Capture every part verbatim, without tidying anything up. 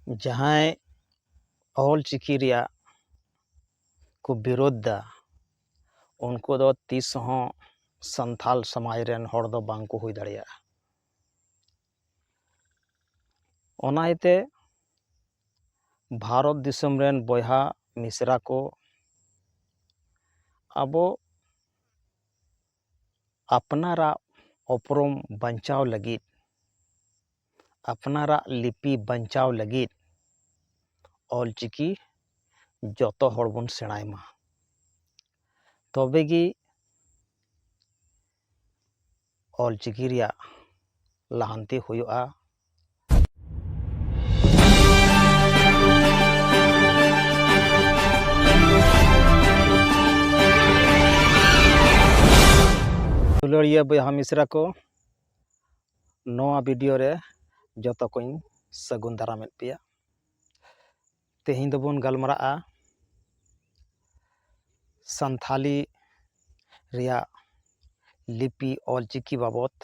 ᱡᱟᱦᱟᱸᱭ ᱚᱞ ᱪᱤᱠᱤ ᱨᱮᱭᱟᱜ ᱠᱚ ᱵᱤᱨᱳᱫᱷ ᱫᱟ, ᱩᱱᱠᱩ ᱫᱚ ᱛᱤᱥ ᱦᱚᱸ ᱥᱟᱱᱛᱟᱞ ᱥᱚᱢᱟᱡᱽ ᱨᱮᱱ ᱦᱚᱲ ᱫᱚ ᱵᱟᱝ ᱠᱚ ᱦᱩᱭ ᱫᱟᱲᱮᱭᱟᱜᱼᱟ᱾ ᱚᱱᱟ ᱤᱭᱟᱹᱛᱮ ᱵᱷᱟᱨᱚᱛ ᱫᱤᱥᱚᱢ ᱨᱮᱱ ᱵᱚᱭᱦᱟ ᱢᱤᱥᱨᱟ ᱠᱚ, ᱟᱵᱚ ᱟᱯᱱᱟᱨᱟᱜ ᱩᱯᱨᱩᱢ ᱵᱟᱧᱪᱟᱣ ᱞᱟᱹᱜᱤᱫ, ᱟᱯᱱᱟᱨᱟᱜ ᱞᱤᱯᱤ ᱵᱟᱧᱪᱟᱣ ᱞᱟᱹᱜᱤᱫ ᱚᱞ ᱪᱤᱠᱤ ᱡᱚᱛᱚ ᱦᱚᱲ ᱵᱚᱱ ᱥᱮᱬᱟᱭ ᱢᱟ᱾ ᱛᱚᱵᱮ ᱜᱮ ᱚᱞ ᱪᱤᱠᱤ ᱨᱮᱭᱟᱜ ᱞᱟᱦᱟᱱᱛᱤ ᱦᱩᱭᱩᱜᱼᱟ᱾ ᱫᱩᱞᱟᱹᱲᱤᱭᱟᱹ ᱵᱚᱭᱦᱟ ᱢᱤᱥᱨᱟ ᱠᱚ, ᱱᱚᱣᱟ ᱵᱷᱤᱰᱤᱭᱳ ᱨᱮ ᱡᱚᱛᱚ ᱠᱚᱧ ᱥᱟᱹᱜᱩᱱ ᱫᱟᱨᱟᱢᱮᱫ ᱯᱮᱭᱟ᱾ ᱛᱮᱦᱮᱧ ᱫᱚᱵᱚᱱ ᱜᱟᱞᱢᱟᱨᱟᱜᱼᱟ ᱥᱟᱱᱛᱷᱟᱞᱤ ᱨᱮᱭᱟᱜ ᱞᱤᱯᱤ ᱚᱞ ᱪᱤᱠᱤ ᱵᱟᱵᱚᱛ᱾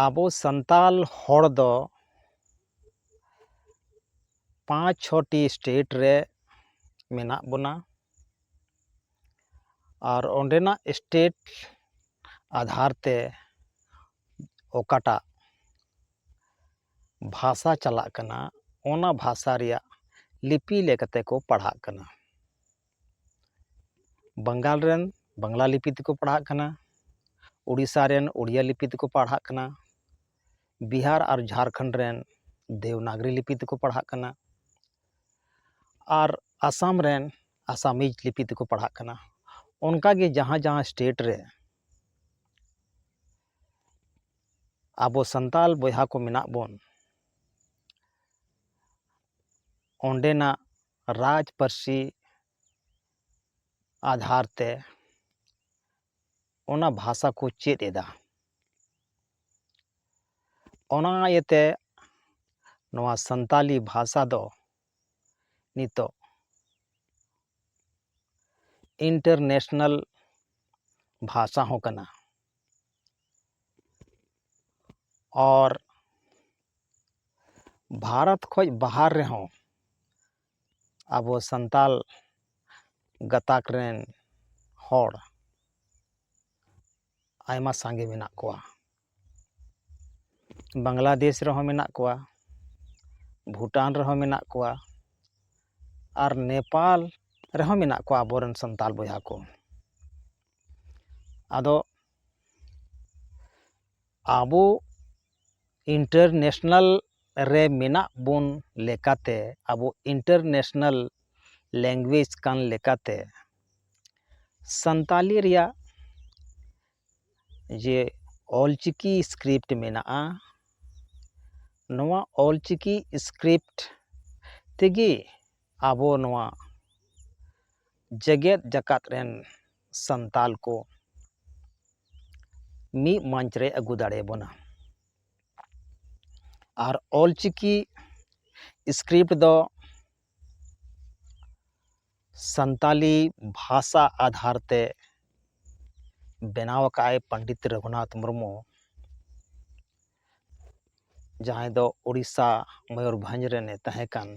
ᱟᱵᱚ ᱥᱟᱱᱛᱟᱞ ᱦᱚᱲ ᱫᱚ ᱯᱟᱸᱪ ᱪᱷᱚᱴᱤ ᱥᱴᱮᱴ ᱨᱮ ᱢᱮᱱᱟᱜ ᱵᱚᱱᱟ᱾ ᱟᱨ ᱚᱸᱰᱮᱱᱟᱜ ᱥᱴᱮᱴ ᱟᱫᱷᱟᱨ ᱛᱮ ᱚᱠᱟᱴᱟᱜ ᱵᱷᱟᱥᱟ ᱪᱟᱞᱟᱜ ᱠᱟᱱᱟ, ᱚᱱᱟ ᱵᱷᱟᱥᱟ ᱨᱮᱭᱟᱜ ᱞᱤᱯᱤ ᱞᱮᱠᱟᱛᱮ ᱠᱚ ᱯᱟᱲᱦᱟᱜ ᱠᱟᱱᱟ᱾ ᱵᱟᱝᱜᱟᱞ ᱨᱮᱱ ᱵᱟᱝᱞᱟ ᱞᱤᱯᱤ ᱛᱮᱠᱚ ᱯᱟᱲᱦᱟᱜ ᱠᱟᱱᱟ, ᱩᱲᱤᱥᱥᱟ ᱨᱮᱱ ᱩᱲᱤᱭᱟ ᱞᱤᱯᱤ ᱛᱮᱠᱚ ᱯᱟᱲᱦᱟᱜ ᱠᱟᱱᱟ, ᱵᱤᱦᱟᱨ ᱟᱨ ᱡᱷᱟᱲᱠᱷᱚᱸᱰ ᱨᱮᱱ ᱫᱮᱣᱱᱟᱜᱽᱨᱤ ᱞᱤᱯᱤ ᱛᱮᱠᱚ ᱯᱟᱲᱦᱟᱜ ᱠᱟᱱᱟ, ᱟᱨ ᱟᱥᱟᱢ ᱨᱮᱱ ᱟᱥᱟᱢᱤᱡᱽ ᱞᱤᱯᱤ ᱛᱮᱠᱚ ᱯᱟᱲᱦᱟᱜ ᱠᱟᱱᱟ᱾ ᱚᱱᱠᱟᱜᱮ ᱡᱟᱦᱟᱸ ᱡᱟᱦᱟᱸ ᱥᱴᱮᱴ ᱨᱮ ᱟᱵᱚ ᱥᱟᱱᱛᱟᱞ ᱵᱚᱭᱦᱟ ᱠᱚ ᱢᱮᱱᱟᱜ ᱵᱚᱱ, ᱚᱸᱰᱮᱱᱟᱜ ᱨᱟᱡᱽ ᱯᱟᱹᱨᱥᱤ ᱟᱫᱷᱟᱨ ᱛᱮ ᱚᱱᱟ ᱵᱷᱟᱥᱟ ᱠᱚ ᱪᱮᱫ ᱮᱫᱟ᱾ ᱚᱱᱟ ᱤᱭᱟᱹᱛᱮ ᱱᱚᱣᱟ ᱥᱟᱱᱛᱟᱞᱤ ᱵᱷᱟᱥᱟ ᱫᱚ ᱱᱤᱛᱚᱜ ᱤᱱᱴᱟᱨᱱᱮᱥᱱᱟᱞ ᱵᱷᱟᱥᱟ ᱦᱚᱸ ᱠᱟᱱᱟ᱾ ᱟᱨ ᱵᱷᱟᱨᱚᱛ ᱠᱷᱚᱱ ᱵᱟᱦᱟᱨ ᱨᱮᱦᱚᱸ ᱟᱵᱚ ᱥᱟᱱᱛᱟᱞ ᱜᱟᱛᱟᱠ ᱨᱮᱱ ᱦᱚᱲ ᱟᱭᱢᱟ ᱥᱟᱸᱜᱮ ᱢᱮᱱᱟᱜ ᱠᱚᱣᱟ᱾ ᱵᱟᱝᱞᱟᱫᱮᱥ ᱨᱮᱦᱚᱸ ᱢᱮᱱᱟᱜ ᱠᱚᱣᱟ, ᱵᱷᱩᱴᱟᱱ ᱨᱮᱦᱚᱸ ᱢᱮᱱᱟᱜ ᱠᱚᱣᱟ, ᱟᱨ ᱱᱮᱯᱟᱞ ᱨᱮᱦᱚᱸ ᱢᱮᱱᱟᱜ ᱠᱚᱣᱟ ᱟᱵᱚᱨᱮᱱ ᱥᱟᱱᱛᱟᱞ ᱵᱚᱭᱦᱟ ᱠᱚ᱾ ᱟᱫᱚ ᱟᱵᱚ ᱤᱱᱴᱟᱨᱱᱮᱥᱱᱟᱞ ᱨᱮ ᱢᱮᱱᱟᱜ ᱵᱚᱱ ᱞᱮᱠᱟᱛᱮ, ᱟᱵᱚ ᱤᱱᱴᱟᱨᱱᱮᱥᱱᱟᱞ ᱞᱮᱝᱜᱩᱭᱮᱡᱽ ᱠᱟᱱ ᱞᱮᱠᱟᱛᱮ, ᱥᱟᱱᱛᱟᱞᱤ ᱨᱮᱭᱟᱜ ᱡᱮ ᱚᱞᱪᱤᱠᱤ ᱥᱠᱨᱤᱯᱴ ᱢᱮᱱᱟᱜᱼᱟ, ᱱᱚᱣᱟ ᱚᱞᱪᱤᱠᱤ ᱥᱠᱨᱤᱯᱴ ᱛᱮᱜᱮ ᱟᱵᱚ ᱱᱚᱣᱟ ᱡᱮᱜᱮᱛ ᱡᱟᱠᱟᱛ ᱨᱮᱱ ᱥᱟᱱᱛᱟᱞ ᱠᱚ ᱢᱤᱫ ᱢᱚᱧᱪ ᱨᱮ ᱟᱹᱜᱩ ᱫᱟᱲᱮᱭᱟᱵᱚᱱᱟ᱾ ᱟᱨ ᱚᱞᱪᱤᱠᱤ ᱥᱠᱨᱤᱯᱴ ᱫᱚ ᱥᱟᱱᱛᱟᱞᱤ ᱵᱷᱟᱥᱟ ᱟᱫᱷᱟᱨ ᱛᱮ ᱵᱮᱱᱟᱣ ᱟᱠᱟᱫ ᱟᱭ ᱯᱚᱱᱰᱤᱛ ᱨᱚᱜᱷᱩᱱᱟᱛᱷ ᱢᱩᱨᱢᱩ, ᱡᱟᱦᱟᱸᱭ ᱫᱚ ᱳᱰᱤᱥᱟ ᱢᱚᱭᱩᱨᱵᱷᱚᱸᱡᱽ ᱨᱮᱱᱮ ᱛᱟᱦᱮᱸ ᱠᱟᱱ,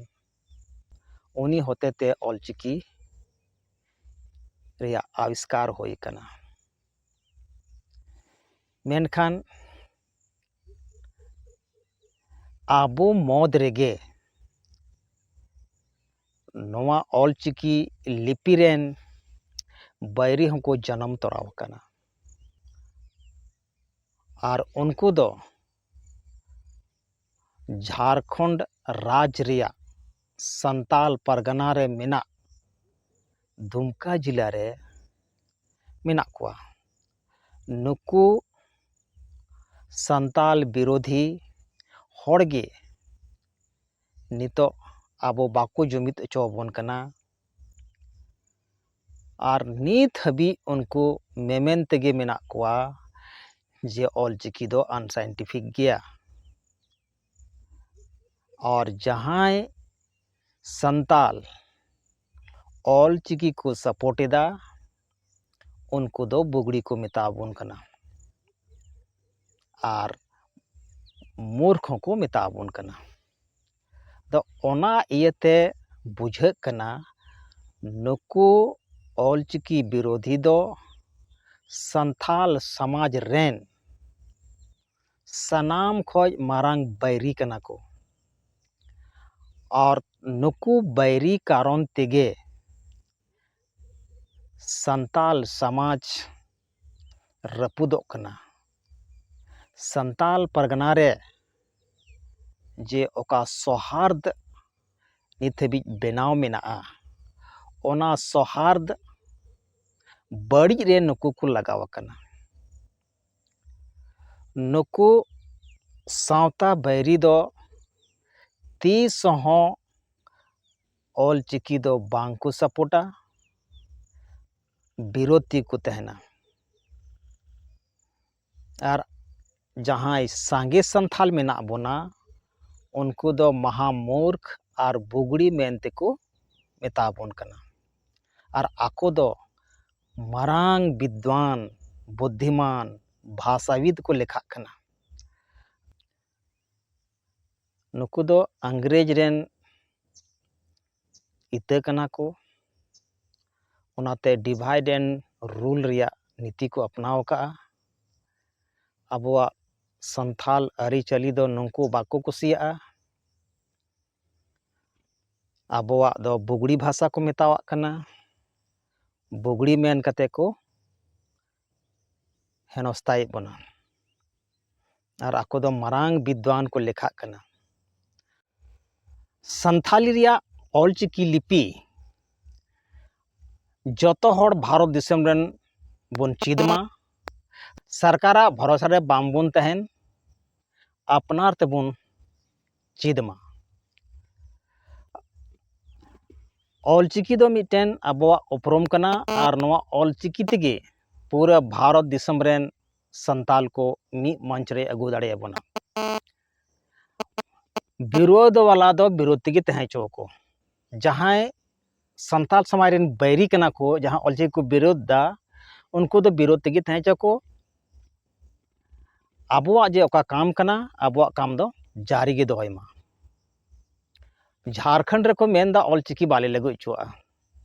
ᱩᱱᱤ ᱦᱚᱛᱮᱛᱮ ᱚᱞᱪᱤᱠᱤ ᱨᱮᱭᱟᱜ ᱟᱵᱤᱥᱠᱟᱨ ᱦᱩᱭ ᱟᱠᱟᱱᱟ᱾ ᱢᱮᱱᱠᱷᱟᱱ ᱟᱵᱚ ᱢᱩᱫᱽ ᱨᱮᱜᱮ ᱱᱚᱣᱟ ᱚᱞᱪᱤᱠᱤ ᱞᱤᱯᱤ ᱨᱮᱱ ᱵᱟᱹᱭᱨᱤ ᱦᱚᱸᱠᱚ ᱡᱟᱱᱟᱢ ᱛᱚᱨᱟᱣ ᱟᱠᱟᱱᱟ᱾ ᱟᱨ ᱩᱱᱠᱩ ᱫᱚ ᱡᱷᱟᱲᱠᱷᱚᱸᱰ ᱨᱟᱡᱽ ᱨᱮᱭᱟᱜ ᱥᱟᱱᱛᱟᱞ ᱯᱟᱨᱜᱟᱱᱟ ᱨᱮ ᱢᱮᱱᱟᱜ ᱫᱩᱢᱠᱟ ᱡᱮᱞᱟ ᱨᱮ ᱢᱮᱱᱟᱜ ᱠᱚᱣᱟ᱾ ᱱᱩᱠᱩ ᱥᱟᱱᱛᱟᱞ ᱵᱤᱨᱳᱫᱷᱤ ᱦᱚᱲ ᱜᱮ ᱱᱤᱛᱚᱜ ᱟᱵᱚ ᱵᱟᱠᱚ ᱡᱩᱢᱤᱫ ᱦᱚᱪᱚ ᱟᱵᱚᱱ ᱠᱟᱱᱟ᱾ ᱟᱨ ᱱᱤᱛ ᱦᱟᱹᱵᱤᱡ ᱩᱱᱠᱩ ᱢᱮᱢᱮᱱ ᱛᱮᱜᱮ ᱢᱮᱱᱟᱜ ᱠᱚᱣᱟ ᱡᱮ ᱚᱞᱪᱤᱠᱤ ᱫᱚ ᱟᱱᱥᱟᱭᱮᱱᱴᱤᱯᱷᱤᱠ ᱜᱮᱭᱟ᱾ ᱟᱨ ᱡᱟᱦᱟᱸᱭ ᱥᱟᱱᱛᱟᱞ ᱚᱞᱪᱤᱠᱤ ᱠᱚ ᱥᱟᱯᱳᱨᱴ ᱮᱫᱟ, ᱩᱱᱠᱩ ᱫᱚ ᱵᱩᱜᱲᱤ ᱠᱚ ᱢᱮᱛᱟ ᱵᱚᱱ ᱠᱟᱱᱟ᱾ ᱟᱨ ᱢᱩᱨᱠᱷ ᱦᱚᱸᱠᱚ ᱢᱮᱛᱟ ᱵᱚᱱ ᱠᱟᱱᱟ᱾ ᱟᱫᱚ ᱚᱱᱟ ᱤᱭᱟᱹᱛᱮ ᱵᱩᱡᱷᱟᱹᱜ ᱠᱟᱱᱟ, ᱱᱩᱠᱩ ᱚᱞᱪᱤᱠᱤ ᱵᱤᱨᱳᱫᱷᱤ ᱫᱚ ᱥᱟᱱᱛᱟᱞ ᱥᱚᱢᱟᱡᱽ ᱨᱮᱱ ᱥᱟᱱᱟᱢ ᱠᱷᱚᱡ ᱢᱟᱨᱟᱝ ᱵᱟᱹᱭᱨᱤ ᱠᱟᱱᱟ ᱠᱚ᱾ ᱟᱨ ᱱᱩᱠᱩ ᱵᱟᱹᱭᱨᱤ ᱠᱟᱨᱚᱱ ᱛᱮᱜᱮ ᱥᱟᱱᱛᱟᱞ ᱥᱚᱢᱟᱡᱽ ᱨᱟᱹᱯᱩᱫᱚᱜ ᱠᱟᱱᱟ᱾ ᱥᱟᱱᱛᱟᱞ ᱯᱟᱨᱜᱟᱱᱟ ᱨᱮ ᱡᱮ ᱚᱠᱟ ᱥᱚᱦᱟᱨᱫ ᱱᱤᱛ ᱦᱟᱹᱵᱤᱡ ᱵᱮᱱᱟᱣ ᱢᱮᱱᱟᱜᱼᱟ, ᱚᱱᱟ ᱥᱚᱦᱟᱨᱫ ᱵᱟᱹᱲᱤᱡ ᱨᱮ ᱱᱩᱠᱩ ᱠᱚ ᱞᱟᱜᱟᱣ ᱟᱠᱟᱱᱟ᱾ ᱱᱩᱠᱩ ᱥᱟᱶᱛᱟ ᱵᱟᱹᱭᱨᱤ ᱫᱚ ᱛᱤᱥ ᱦᱚᱸ ᱚᱞ ᱪᱤᱠᱤ ᱫᱚ ᱵᱟᱝ ᱠᱚ ᱥᱟᱯᱳᱨᱴᱟ, ᱵᱤᱨᱳᱫᱷ ᱛᱮᱜᱮ ᱠᱚ ᱛᱟᱦᱮᱱᱟ᱾ ᱟᱨ ᱡᱟᱦᱟᱸᱭ ᱥᱟᱸᱜᱮ ᱥᱟᱱᱛᱷᱟᱞ ᱢᱮᱱᱟᱜ ᱵᱚᱱᱟ, ᱩᱱᱠᱩ ᱫᱚ ᱢᱟᱦᱟ ᱢᱩᱨᱠᱷ ᱟᱨ ᱵᱩᱜᱲᱤ ᱢᱮᱱ ᱛᱮᱠᱚ ᱢᱮᱛᱟ ᱵᱚᱱ ᱠᱟᱱᱟ᱾ ᱟᱨ ᱟᱠᱚ ᱫᱚ ᱢᱟᱨᱟᱝ ᱵᱤᱫᱽᱣᱟᱱ, ᱵᱩᱫᱽᱫᱷᱤᱢᱟᱱ, ᱵᱷᱟᱥᱟᱵᱤᱫ ᱠᱚ ᱞᱮᱠᱷᱟᱜ ᱠᱟᱱᱟ᱾ ᱱᱩᱠᱩ ᱫᱚ ᱤᱝᱨᱮᱡᱽ ᱨᱮᱱ ᱤᱛᱟᱹ ᱠᱟᱱᱟ ᱠᱚ᱾ ᱚᱱᱟᱛᱮ divide and rule ᱨᱮᱭᱟᱜ ᱱᱤᱛᱤ ᱠᱚ ᱟᱯᱱᱟᱣ ᱟᱠᱟᱫᱼᱟ᱾ ᱟᱵᱚᱣᱟᱜ ᱥᱟᱱᱛᱷᱟᱞ ᱟᱹᱨᱤᱪᱟᱹᱞᱤ ᱫᱚ ᱱᱩᱠᱩ ᱵᱟᱠᱚ ᱠᱩᱥᱤᱭᱟᱜᱼᱟ᱾ ᱟᱵᱚᱣᱟᱜ ᱫᱚ ᱵᱩᱜᱲᱤ ᱵᱷᱟᱥᱟ ᱠᱚ ᱢᱮᱛᱟᱣᱟᱜ ᱠᱟᱱᱟ᱾ ᱵᱩᱜᱲᱤ ᱢᱮᱱ ᱠᱟᱛᱮ ᱠᱚ ᱦᱮᱱᱚᱥᱛᱟᱭᱮᱫ ᱵᱚᱱᱟ᱾ ᱟᱨ ᱟᱠᱚ ᱫᱚ ᱢᱟᱨᱟᱝ ᱵᱤᱫᱽᱣᱟᱱ ᱠᱚ ᱞᱮᱠᱷᱟᱜ ᱠᱟᱱᱟ᱾ ᱥᱟᱱᱛᱷᱟᱞᱤ ᱨᱮᱭᱟᱜ ᱚᱞᱪᱤᱠᱤ ᱞᱤᱯᱤ ᱡᱚᱛᱚ ᱦᱚᱲ ᱵᱷᱟᱨᱚᱛ ᱫᱤᱥᱚᱢ ᱨᱮᱱ ᱵᱚᱱ ᱪᱮᱫ ᱢᱟ᱾ ᱥᱚᱨᱠᱟᱨᱟᱜ ᱵᱷᱚᱨᱚᱥᱟ ᱨᱮ ᱵᱟᱝ ᱵᱚᱱ ᱛᱟᱦᱮᱱ, ᱟᱯᱱᱟᱨ ᱛᱮᱵᱚᱱ ᱪᱮᱫ ᱢᱟ᱾ ᱚᱞᱪᱤᱠᱤ ᱫᱚ ᱢᱤᱫᱴᱮᱱ ᱟᱵᱚᱣᱟᱜ ᱩᱯᱨᱩᱢ ᱠᱟᱱᱟ, ᱟᱨ ᱱᱚᱣᱟ ᱚᱞᱪᱤᱠᱤ ᱛᱮᱜᱮ ᱯᱩᱨᱟᱹ ᱵᱷᱟᱨᱚᱛ ᱫᱤᱥᱚᱢ ᱨᱮᱱ ᱥᱟᱱᱛᱟᱞ ᱠᱚ ᱢᱤᱫ ᱢᱚᱧᱪ ᱨᱮ ᱟᱹᱜᱩ ᱫᱟᱲᱮᱭᱟᱵᱚᱱᱟ᱾ ᱵᱤᱨᱳᱫᱷ ᱵᱟᱞᱟ ᱫᱚ ᱵᱤᱨᱳᱫᱷ ᱛᱮᱜᱮ ᱛᱟᱦᱮᱸ ᱦᱚᱪᱚ ᱟᱠᱚ᱾ ᱡᱟᱦᱟᱸᱭ ᱥᱟᱱᱛᱟᱞ ᱥᱚᱢᱟᱡᱽ ᱨᱮᱱ ᱵᱟᱹᱭᱨᱤ ᱠᱟᱱᱟ ᱠᱚ, ᱡᱟᱦᱟᱸ ᱚᱞᱪᱤᱠᱤ ᱠᱚ ᱵᱤᱨᱳᱫᱷ ᱫᱟ, ᱩᱱᱠᱩ ᱫᱚ ᱵᱤᱨᱳᱫᱷ ᱛᱮᱜᱮ ᱛᱟᱦᱮᱸ ᱦᱚᱪᱚ ᱟᱠᱚ᱾ ᱟᱵᱚᱣᱟᱜ ᱡᱮ ᱚᱠᱟ ᱠᱟᱢ ᱠᱟᱱᱟ, ᱟᱵᱚᱣᱟᱜ ᱠᱟᱢ ᱫᱚ ᱡᱟᱹᱨᱤ ᱜᱮ ᱫᱚᱦᱚᱭ ᱢᱟ᱾ ᱡᱷᱟᱲᱠᱷᱚᱸᱰ ᱨᱮᱠᱚ ᱢᱮᱱᱫᱟ ᱚᱞᱪᱤᱠᱤ ᱵᱟᱞᱮ ᱞᱟᱹᱜᱩ ᱦᱚᱪᱚᱣᱟᱜᱼᱟ,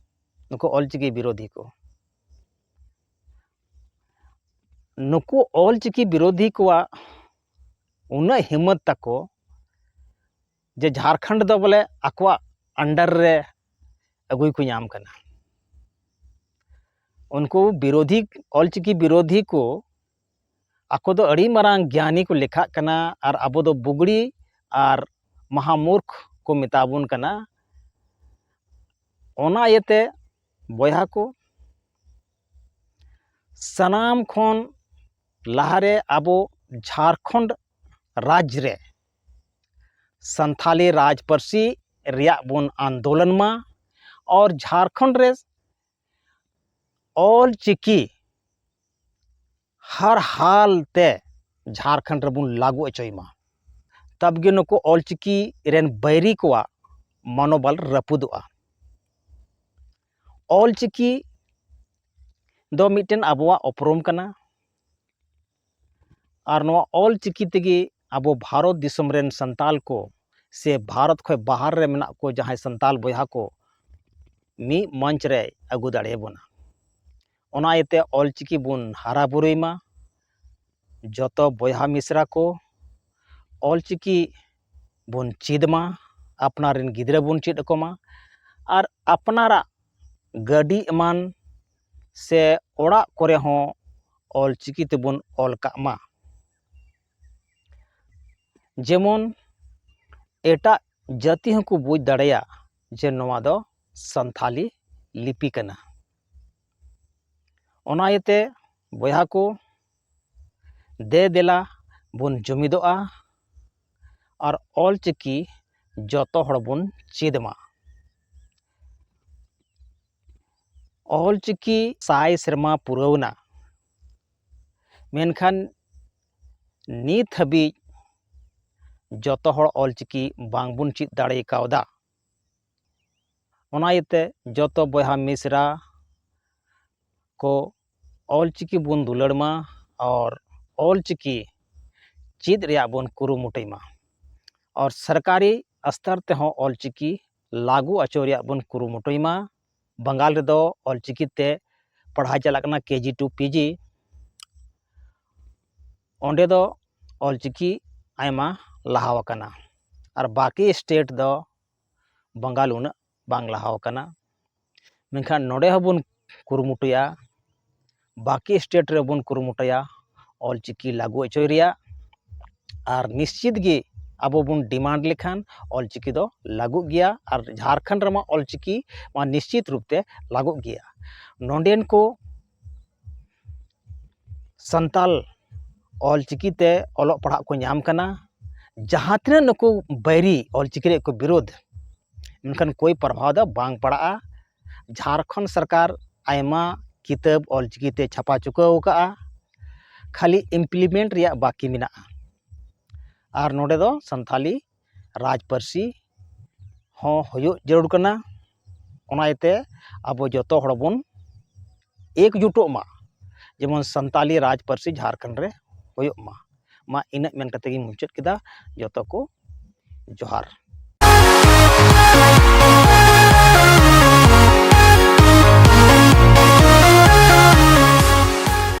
ᱱᱩᱠᱩ ᱚᱞᱪᱤᱠᱤ ᱵᱤᱨᱳᱫᱷᱤ ᱠᱚ᱾ ᱱᱩᱠᱩ ᱚᱞᱪᱤᱠᱤ ᱵᱤᱨᱳᱫᱷᱤ ᱠᱚᱣᱟᱜ ᱩᱱᱟᱹᱜ ᱦᱤᱢᱢᱚᱛ ᱛᱟᱠᱚ ᱡᱮ ᱡᱷᱟᱲᱠᱷᱚᱸᱰ ᱫᱚ ᱵᱚᱞᱮ ᱟᱠᱚᱣᱟᱜ under ᱨᱮ ᱟᱹᱜᱩᱭ ᱠᱚ ᱧᱟᱢ ᱠᱟᱱᱟ᱾ ᱩᱱᱠᱩ ᱵᱤᱨᱳᱫᱷᱤ, ᱚᱞᱪᱤᱠᱤ ᱵᱤᱨᱳᱫᱷᱤ ᱠᱚ ᱟᱠᱚ ᱫᱚ ᱟᱹᱰᱤ ᱢᱟᱨᱟᱝ ᱜᱮᱭᱟᱱᱤ ᱠᱚ ᱞᱮᱠᱷᱟᱜ ᱠᱟᱱᱟ ᱟᱨ ᱟᱵᱚ ᱫᱚ ᱵᱩᱜᱲᱤ ᱟᱨ ᱢᱟᱦᱟᱢᱩᱨᱠᱷ ᱠᱚ ᱢᱮᱛᱟ ᱵᱚᱱ ᱠᱟᱱᱟ᱾ ᱚᱱᱟ ᱤᱭᱟᱹᱛᱮ ᱵᱚᱭᱦᱟ ᱠᱚ, ᱥᱟᱱᱟᱢ ᱠᱷᱚᱱ ᱞᱟᱦᱟᱨᱮ ᱟᱵᱚ ᱡᱷᱟᱲᱠᱷᱚᱸᱰ ᱨᱟᱡᱽ ᱨᱮ ᱥᱟᱱᱛᱷᱟᱞᱤ ᱨᱟᱡᱽ ᱯᱟᱹᱨᱥᱤ ᱨᱮᱭᱟᱜ ᱵᱚᱱ ᱟᱱᱫᱳᱞᱚᱱ ᱢᱟ, ᱟᱨ ᱡᱷᱟᱲᱠᱷᱚᱸᱰ ᱨᱮ ᱚᱞ ᱪᱤᱠᱤ ᱦᱟᱨ ᱦᱟᱞ ᱛᱮ ᱡᱷᱟᱲᱠᱷᱚᱸᱰ ᱨᱮᱵᱚᱱ ᱞᱟᱹᱜᱩ ᱦᱚᱪᱚᱭ ᱢᱟ᱾ ᱛᱟᱵᱜᱮ ᱱᱩᱠᱩ ᱚᱞ ᱪᱤᱠᱤ ᱨᱮᱱ ᱵᱟᱹᱭᱨᱤ ᱠᱚᱣᱟᱜ ᱢᱚᱱᱳᱵᱚᱞ ᱨᱟᱹᱯᱩᱫᱚᱜᱼᱟ᱾ ᱚᱞ ᱪᱤᱠᱤ ᱫᱚ ᱢᱤᱫᱴᱮᱱ ᱟᱵᱚᱣᱟᱜ ᱩᱯᱨᱩᱢ ᱠᱟᱱᱟ᱾ ᱟᱨ ᱱᱚᱣᱟ ᱚᱞ ᱪᱤᱠᱤ ᱛᱮᱜᱮ ᱟᱵᱚ ᱵᱷᱟᱨᱚᱛ ᱫᱤᱥᱚᱢ ᱨᱮᱱ ᱥᱟᱱᱛᱟᱞ ᱠᱚ ᱥᱮ ᱵᱷᱟᱨᱚᱛ ᱠᱷᱚᱱ ᱵᱟᱦᱟᱨ ᱨᱮ ᱢᱮᱱᱟᱜ ᱠᱚ ᱡᱟᱦᱟᱸᱭ ᱥᱟᱱᱛᱟᱞ ᱵᱚᱭᱦᱟ ᱠᱚ ᱢᱤᱫ ᱢᱚᱧᱪ ᱨᱮ ᱟᱹᱜᱩ ᱫᱟᱲᱮᱭᱟᱵᱚᱱᱟ᱾ ᱚᱱᱟ ᱤᱭᱟᱹᱛᱮ ᱚᱞ ᱪᱤᱠᱤ ᱵᱚᱱ ᱦᱟᱨᱟ ᱵᱩᱨᱩᱭ ᱢᱟ, ᱡᱚᱛᱚ ᱵᱚᱭᱦᱟ ᱢᱤᱥᱨᱟ ᱠᱚ ᱚᱞ ᱪᱤᱠᱤ ᱵᱚᱱ ᱪᱮᱫ ᱢᱟ, ᱟᱯᱱᱟᱨ ᱨᱮᱱ ᱜᱤᱫᱽᱨᱟᱹ ᱵᱚᱱ ᱪᱮᱫ ᱟᱠᱚ ᱢᱟ, ᱟᱨ ᱟᱯᱱᱟᱨᱟᱜ ᱜᱟᱹᱰᱤ ᱮᱢᱟᱱ ᱥᱮ ᱚᱲᱟᱜ ᱠᱚᱨᱮ ᱦᱚᱸ ᱚᱞ ᱪᱤᱠᱤ ᱛᱮᱵᱚᱱ ᱚᱞ ᱠᱟᱜ ᱢᱟ᱾ ᱡᱮᱢᱚᱱ ᱮᱴᱟᱜ ᱡᱟᱹᱛᱤ ᱦᱚᱸᱠᱚ ᱵᱩᱡᱽ ᱫᱟᱲᱮᱭᱟᱜ ᱡᱮ ᱱᱚᱣᱟ ᱫᱚ ᱥᱟᱱᱛᱷᱟᱞᱤ ᱞᱤᱯᱤ ᱠᱟᱱᱟ᱾ ᱚᱱᱟ ᱤᱭᱟᱹᱛᱮ ᱵᱚᱭᱦᱟ ᱠᱚ, ᱫᱮ ᱫᱮᱞᱟ ᱵᱚᱱ ᱡᱩᱢᱤᱫᱚᱜᱼᱟ ᱟᱨ ᱚᱞ ᱪᱤᱠᱤ ᱡᱚᱛᱚ ᱦᱚᱲ ᱵᱚᱱ ᱪᱮᱫ ᱢᱟ᱾ ᱚᱞ ᱪᱤᱠᱤ ᱥᱟᱭ ᱥᱮᱨᱢᱟ ᱯᱩᱨᱟᱹᱣᱱᱟ, ᱢᱮᱱᱠᱷᱟᱱ ᱱᱤᱛ ᱦᱟᱹᱵᱤᱡ ᱡᱚᱛᱚ ᱦᱚᱲ ᱚᱞ ᱪᱤᱠᱤ ᱵᱟᱝᱵᱚᱱ ᱪᱮᱫ ᱫᱟᱲᱮ ᱠᱟᱣᱫᱟ᱾ ᱚᱱᱟ ᱤᱭᱟᱹᱛᱮ ᱡᱚᱛᱚ ᱵᱚᱭᱦᱟ ᱢᱤᱥᱨᱟ ᱠᱚ ᱚᱞ ᱪᱤᱠᱤ ᱵᱚᱱ ᱫᱩᱞᱟᱹᱲ ᱢᱟ ᱟᱨ ᱚᱞ ᱪᱤᱠᱤ ᱪᱮᱫ ᱨᱮᱭᱟᱜ ᱵᱚᱱ ᱠᱩᱨᱩᱢᱩᱴᱩᱭ ᱢᱟ᱾ ᱟᱨ ᱥᱚᱨᱠᱟᱨᱤ ᱥᱛᱚᱨ ᱛᱮᱦᱚᱸ ᱚᱞᱪᱤᱠᱤ ᱞᱟᱹᱜᱩ ᱦᱚᱪᱚ ᱨᱮᱭᱟᱜ ᱵᱚᱱ ᱠᱩᱨᱩᱢᱩᱴᱩᱭ ᱢᱟ᱾ ᱵᱟᱝᱜᱟᱞ ᱨᱮᱫᱚ ᱚᱞᱪᱤᱠᱤ ᱛᱮ ᱯᱟᱲᱦᱟᱣ ᱪᱟᱞᱟᱜ ᱠᱟᱱᱟ, ᱠᱮ ᱡᱤ ᱴᱩ ᱯᱤ ᱡᱤ᱾ ᱚᱸᱰᱮ ᱫᱚ ᱚᱞᱪᱤᱠᱤ ᱟᱭᱢᱟ ᱞᱟᱦᱟ ᱟᱠᱟᱱᱟ, ᱟᱨ ᱵᱟᱹᱠᱤ ᱥᱴᱮᱴ ᱫᱚ ᱵᱟᱝᱜᱟᱞ ᱩᱱᱟᱹᱜ ᱵᱟᱝ ᱞᱟᱦᱟ ᱟᱠᱟᱱᱟ᱾ ᱢᱮᱱᱠᱷᱟᱱ ᱱᱚᱰᱮ ᱦᱚᱸᱵᱚᱱ ᱠᱩᱨᱩᱢᱩᱴᱩᱭᱟ, ᱵᱟᱹᱠᱤ ᱥᱴᱮᱴ ᱨᱮᱵᱚᱱ ᱠᱩᱨᱩᱢᱩᱴᱩᱭᱟ ᱚᱞᱪᱤᱠᱤ ᱞᱟᱹᱜᱩ ᱦᱚᱪᱚᱭ ᱨᱮᱭᱟᱜ᱾ ᱟᱨ ᱱᱤᱥᱪᱤᱛ ᱜᱮ ᱟᱵᱚ ᱵᱚᱱ ᱰᱤᱢᱟᱱᱰ ᱞᱮᱠᱷᱟᱱ ᱚᱞᱪᱤᱠᱤ ᱫᱚ ᱞᱟᱹᱜᱩᱜ ᱜᱮᱭᱟ, ᱟᱨ ᱡᱷᱟᱲᱠᱷᱚᱸᱰ ᱨᱮᱢᱟ ᱚᱞᱪᱤᱠᱤ ᱢᱟ ᱱᱤᱥᱪᱤᱛ ᱨᱩᱯ ᱛᱮ ᱞᱟᱹᱜᱩᱜ ᱜᱮᱭᱟ᱾ ᱱᱚᱰᱮᱱ ᱠᱚ ᱥᱟᱱᱛᱟᱞ ᱚᱞᱪᱤᱠᱤ ᱛᱮ ᱚᱞᱚᱜ ᱯᱟᱲᱦᱟᱜ ᱠᱚ ᱧᱟᱢ ᱠᱟᱱᱟ᱾ ᱡᱟᱦᱟᱸ ᱛᱤᱱᱟᱹᱜ ᱱᱩᱠᱩ ᱵᱟᱹᱭᱨᱤ ᱚᱞᱪᱤᱠᱤ ᱨᱮᱭᱟᱜ ᱠᱚ ᱵᱤᱨᱳᱫᱷ, ᱢᱮᱱᱠᱷᱟᱱ ᱠᱳᱭ ᱯᱨᱚᱵᱷᱟᱣ ᱫᱚ ᱵᱟᱝ ᱯᱟᱲᱟᱜᱼᱟ᱾ ᱡᱷᱟᱲᱠᱷᱚᱸᱰ ᱥᱚᱨᱠᱟᱨ ᱟᱭᱢᱟ ᱠᱤᱛᱟᱹᱵ ᱚᱞᱪᱤᱠᱤ ᱛᱮ ᱪᱷᱟᱯᱟ ᱪᱩᱠᱟᱹᱣ ᱟᱠᱟᱫᱼᱟ, ᱠᱷᱟᱹᱞᱤ ᱤᱢᱯᱞᱤᱢᱮᱱᱴ ᱨᱮᱭᱟᱜ ᱵᱟᱹᱠᱤ ᱢᱮᱱᱟᱜᱼᱟ᱾ ᱟᱨ ᱱᱚᱰᱮ ᱫᱚ ᱥᱟᱱᱛᱷᱟᱞᱤ ᱨᱟᱡᱽ ᱯᱟᱹᱨᱥᱤ ᱦᱚᱸ ᱦᱩᱭᱩᱜ ᱡᱟᱹᱨᱩᱲ ᱠᱟᱱᱟ᱾ ᱚᱱᱟ ᱤᱭᱟᱹᱛᱮ ᱟᱵᱚ ᱡᱚᱛᱚ ᱦᱚᱲ ᱵᱚᱱ ᱮᱠᱡᱩᱴᱚᱜ ᱢᱟ, ᱡᱮᱢᱚᱱ ᱥᱟᱱᱛᱟᱞᱤ ᱨᱟᱡᱽ ᱯᱟᱹᱨᱥᱤ ᱡᱷᱟᱲᱠᱷᱚᱸᱰ ᱨᱮ ᱦᱩᱭᱩᱜ ᱢᱟ᱾ ᱢᱟ ᱤᱱᱟᱹᱜ ᱢᱮᱱ ᱠᱟᱛᱮ ᱜᱤᱧ ᱢᱩᱪᱟᱹᱫ ᱠᱮᱫᱟ᱾ ᱡᱚᱛᱚ ᱠᱚ ᱡᱚᱦᱟᱨ᱾